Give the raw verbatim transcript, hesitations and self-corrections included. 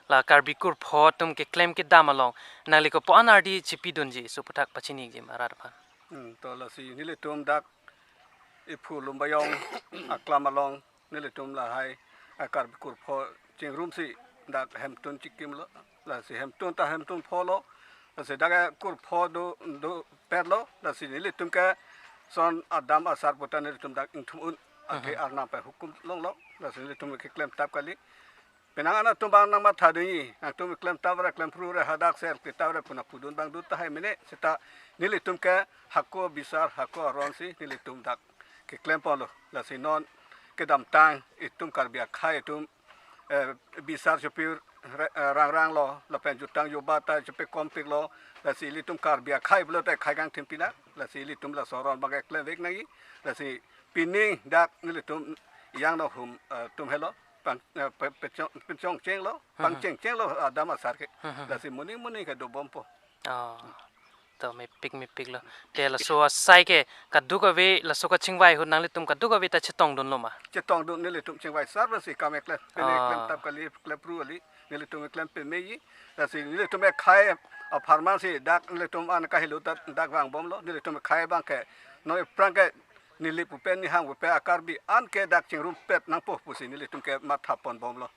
La Karbi kurpho atum keklem kedam along nangli kopi-an ardi chipidunji, laso aphuthak pachini-ikji ma rat aphan. Hmm, to lasi nelitum dak Iphu Lumbajong aklam along nelitum lahai a Karbi kurpho chingrumsi dak hemtun chikimlo. Lasi hemtun ta hemtun pholo. Lasi dak kurpho do, dopetlo. Lasi nelitum ke son adam asar puta nelitum dak ingthum un athe Mhm. arnam pen hukum longlo. Lasi nelitum keklem tap kali. Penang an atum abang nangmatha dunji, nangtum klem tap ra klem phru ra hadak ser klem tap ra puna pudun abang do tahai mene, seta nelitum ke hako bisar, hako aron si nelitum dak keklem ponlo. Lasi non kedamtang itum Karbi akhei atum, eh, bisar chopir re-, eh, rangrang lo, lapen jutang jubat ta chope kompik lo, lasi ilitum Karbi akhei pulote khei kangthim pina, lasi ilitum laso aron abang keklem vek nangji, lasi pining dak nelitum yang no hum, eh, atum helo, pang, eh, pe-, pechong, pechongchenglo, Mhm. pangchengchenglo, adam asar ke. Mhm. Lasi moning moning ke dobompo. Oh. To mepik mepiklo. Te laso asai ke kadokave laso kachingvai ahut nanglitum kadokave ta chetongdunlo ma? Chetongdun, nelitum chingvai sar si kam keklem, pene Ah. klem tap kali, klem phru kali, nelitum klem pemeji. Lasi nelitum akhei apharman si dak nelitum an kahelo dak, dak vangbomlo, nelitum akhei abang ke noi aphrang ke neli pupe nihang pupe a Karbi an ke dak chingrumpet nangpo pusi nelitum ke matha ponbomlo.